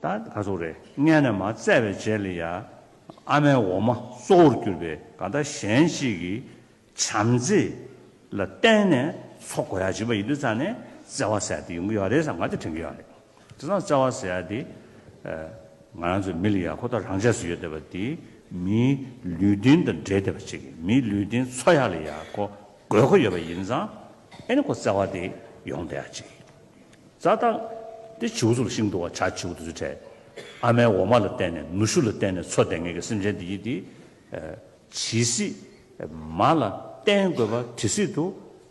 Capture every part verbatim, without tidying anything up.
ད་ག་ཚོད་རེད། སྔས་ནས་མར་བཙས་པའི་རྗེས་ལ་ཡ། ཨ་མའི་འོ་མ་གཙོ་བོར་གྱུར་པའི་གང་ལྟར་གཞན་ཞིག་གི་བྱམས་བརྩེ་ལ་བརྟེན་ནས་འཚོ་དགོས་ཡ་བྱེད་པ་ཡིན་དུས་ཙང་ནས་བརྩེ་བ་ཟེར་ཡ་དེ་ཡོང་གི་ཡོད་རེད་བསམ། ང་དེ་དྲན་གྱི་ཡོད་རེད། དེ་ཙང་བརྩེ་བ་ཟེར་ཡ་དེ། ཨ། ང་རང་ཚོའི་མི་ལ་ཡ་ཁོ་ཐག་རང་ཆས་སུ་ཡོད་བསྡད་པ་དེ། མིའི་ལུས་རྟེན་དང་འབྲེལ་བསྡད་པ་ཅིག་མིའི་ལུས་རྟེན་འཚོ་ཡ་ལ་ཡ་ཁོ་དགོས་མཁོ་ཡོད་པ་ཡིན་ཙང་། ཨེ་ནི་ཁོ་བརྩེ་བ་དེ་ཡོང་བསྡད་ཡ་ཅིག་བྱ་དང་། དེ་བྱིའུ་ཚོ་ལ་ཤིང་འདུག་བ། བྱ་བྱིའུ་དེ་ཚོའི་གྲས། ཨ་མའི་འོ་མ་ལ་བརྟེན་ནས། ནུ་ཞོ་ལ་བརྟེན་ནས་འཚོ་བསྡད་མཁན་གྱི་སེམས་ཅན་དེ་ཡིས་དེ། ཇི་སྲིད་མ་ལ་བརྟེན་དགོས་པ་དེ་སྲིད་དུ་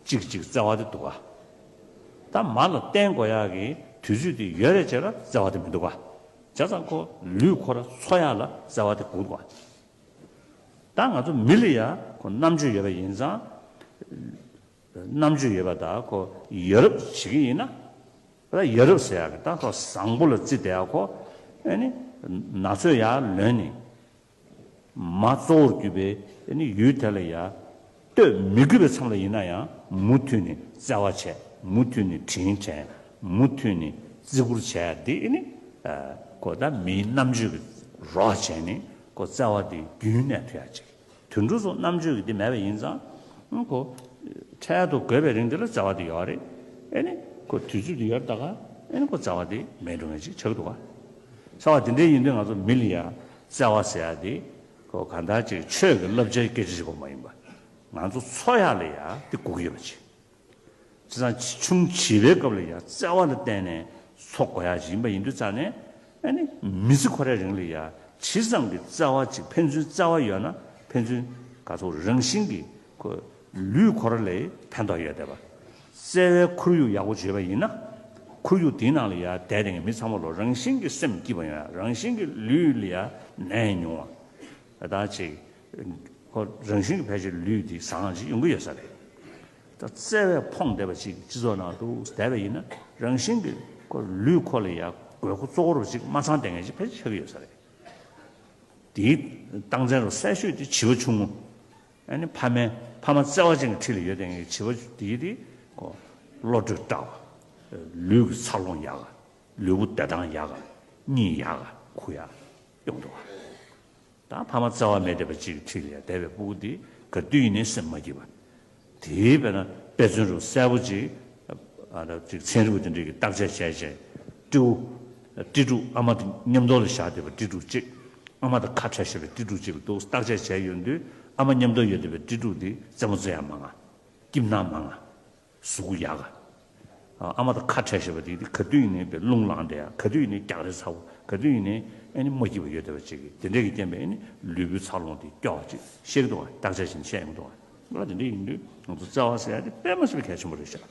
གཅིག་གཅིག་བརྩེ་བ་དེ་འདུག་ག་ད་མ་ལ་བརྟེན་དགོས་ཡག་གི་དུས་ཚོད་དེ་ཡོལ་བའི་རྗེས་ལ་བརྩེ་བ་དེ་མི་འདུག་ག་བྱས་ཙང་ཁོ་ལུས་ཁོ་ར་འཚོ་ཡག་ལ་བརྩེ་བ་དེ་དགོས་འདུག་ག་ད་ང་ཚོ་མི་ལ་ཡ་ཁོ་རྣམ་དཔྱོད་ཡོད་པ་ཡིན་ཙང་། རྣམ་དཔྱོད་ཡོད་པ་དང་ཁོ་ཡ་རབས་བྱེད་ཀྱི་ཡིན་ན། ད་ཡ་རབས་ཟེར་ཡག་གི་ད་ཁོ་བཟང་པོ་ལ་བརྩི་བསྡད་ཡག་ཁོ། ཨེ་ནི་ན་ཚོད་ཡར་ལོན་ནས། མ་གཙོ་བོར་གྱུར་པའི་ཨེ་ནི་ཡུལ་དེ་ལ་ཡ། ལྟོས་མི་དགོས་པའི་མཚམས་ལ་ཡིན་ན་ཡང་མུ་མཐུད་ནས་བརྩེ་བ་བྱས། མུ་མཐུད་ནས་དྲིན་དྲན། མུ་མཐུད་ནས་བརྩི་བཀུར་བྱས་ཏེ། ཨེ་ནི་ཁོ་ད་མིའི་རྣམ་དཔྱོད་ཀྱི་རོགས་བྱས་ནས་ཁོ་བརྩེ་བ་དེ་རྒྱུན་གནས་ཐུབ་ཡག་ཅིག་དོན་གྲུབ་སོགས་རྣམ་དཔྱོད་ཀྱི་དེ་མེད་པ་ཡིན་ཙང་། ཁོ་འཕྲལ་དུ་འགོས་པའི་རིང་དེ་ལ་བརྩེ་བ་དེ་ཡོད་རེད། ཨེ་ནི་ཁོ་དུས་ཚོད་དེ་ཡོལ་ད་ག་ཨེ་ནི་ཁོ་བརྩེ་བ་དེ་མེད་འགྲོ་མཁན་ཅིག་ཆགས་འདུག་ག་བྱས་པ་དེ་འདྲ་ཡིན་དུས་ང་ཚོ་མི་ལ་ཡ་བརྩེ་བ་ཟེར་ཡ་དེ་ཁོ་གང་ལྟར་ཅིག་ཆོས་ཀྱི་བསླབ་བྱའི་སྐད་ཆ་ཞིག་ཁོ་མ་ཡིན་པ། ང་ཚོ་འཚོ་ཡག་ལ་ཡ་དེ་དགོས་ཀྱི་ཡོད་པ་ཅིག་བྱས་ཙང་ཆུང་བྱིས་པའི་སྐབས་ལ་ཡ་བརྩེ་བ་ལ་བརྟེན་ནས་འཚོ་དགོས་ཡག་ཅིག་ཡིན་པ་ཡིན་དུས་ཙང་ནས། ཨ་ནི་མི་ཚེ་ཁོ་རའི་རིང་ལ་ཡ་ཇི་ཙམ་གྱི་བརྩེ་བ་ཅིག་ཕན་ཚུན་བརྩེ་བ་ཡོད་ན། ཕན་ཚུན་ག་ཚོད་རང་བཞིན་གྱིས་ཁོ་ལུས་ཁོ་ར་ལ་ཕན་ཐོགས་ཡོད་བསྡད་པ། བརྩེ་བའི་ཁོར་ཡུག་ཡག་པོ་བྱས་པ་ཡིན་ན། ཁོར་ཡུག་དེའི་ནང་ལ་ཡ་བསྡད་བསྡད་མཁན་མི་ཚང་མ་ལོ་རང་བཞིན་གྱིས་སེམས་སྐྱིད་པ་ཡོང་ཡ། རང་བཞིན་གྱིས་ལུས་ལ་ཡ་ནད་ཉུང་བ། ད་ཅིག་ཁོ་རང་བཞིན་གྱིས་ཕལ་ཆེར་ལུས་དེ་བཟང་ཅིག་ཡོང་གི་ཡོད་ས་རེད། ད་བརྩེ་བས་ཕོངས་བསྡད་པ་ཅིག་སྤྱི་ཚོགས་ནང་དུ་བསྡད་པ་ཡིན་ན། རང་བཞིན་གྱིས་ཁོ་ལུས་ཁོ་ལ་ཡ་དགོས་མཁོ་གཙོ་བོར་བ་ཅིག་མ་ཚང་བསྡད་མཁན་ཅིག་ཕལ་ཆེར་ཆགས་ཀྱི་ཡོད་ས་རེད། དེའི་རྟགས་མཚན་རུ་གསལ་ཤོས་དེ་བྱིས་པ་ཆུང་ངུ། ཨ་ནི་ཕ་མའི་ཕ་མ་བརྩེ་བ་ཅན་གྱི་འཁྲིས་ལ་ཡོད་བསྡད་མཁན་གྱི་བྱིས་པ་དེའི་དེ་ཁོ་བློ་གྲོས་བཀྲ་བ། ལུས་ཀྱི་འཚར་ལོངས་ཡག་ག་ལུས་པོ་བདེ་ཐང་ཡག་ག་གཉིད་ཡག་ག་ཁུག་ཡག་ཡོང་འདུག་ག་ད་ཕ་མ་བརྩེ་བ་མེད་བསྡད་པ་ཅིག་གི་འཁྲིས་ལ་ཡ་བསྡད་པའི་སྤུ་གུ་འདི་ག་དུས་ཡིན་ནའི་སེམས་མ་སྐྱིད་པ། དེའི་དཔེར་ན་དཔེ་མཚོན་རུ་གསལ་པོ་ཅིག་ཨ་ད་ཅིག་ཚན་རིག་པ་དེ་འདྲས་ཀྱིས་བརྟག་དཔྱད་བྱས་བྱས། སྤྲེའུ། སྤྲེལ་ཕྲུག་ཨ་མ་དང་མཉམ་དུ་ལ་བཞག་བསྡད་པའི་སྤྲེལ་ཕྲུག་ཅིག་ཨ་མ་དང་ཁ་བྲལ་བཞག་པའི་སྤྲེལ་ཕྲུག་ཅིག་ལ་འདུག་བརྟག་དཔྱད་བྱས་ཡོང་དུས། ཨ་མ་མཉམ་དུ་ཡོད་བསྡད་པའི་སྤྲེལ་ཕྲུག་འདི་རྩེད་མོ་རྩེ་ཡག་མང་ང་། སྐྱིད་སྣང་མང་ང་། གཟུགས་ཡག་ག་ཨ་མ་དང་ཁ་བྲལ་བཞག་པ་དེ་དེ་ག་དུས་ཡིན་ནའི་དཔེ་རླུང་ལངས་བསྡད་ཡག་ག་དུས་ཡིན་ནའི་རྒྱག་རེས་ཚ་བོ། ག་དུས་ཡིན་ནའི་ཨ་ནི་མ་སྐྱིད་པ་ཡོད་བསྡད་པ་ཅིག་གིས། དེ་འདྲས་ཀྱི་རྐྱེན་པས་ཨ་ནི་ལུས་པོའི་འཚར་ལོངས་དེ་སྐྱོ་བ་ཅིག་ཤེས་ཀྱི་འདུག་ག་བརྟག་དཔྱད་བྱས་ནས་བཤད་ཡོང་གི་འདུག་ག་ཨ་དེ་འདྲས་ཡིན་དུས་ང་ཚོ་བརྩེ་བ་ཟེར་ཡ་དེ་དཔེ་མ་སྲིད་པའི་གལ་ཆེན་པོ་རེད་ཤག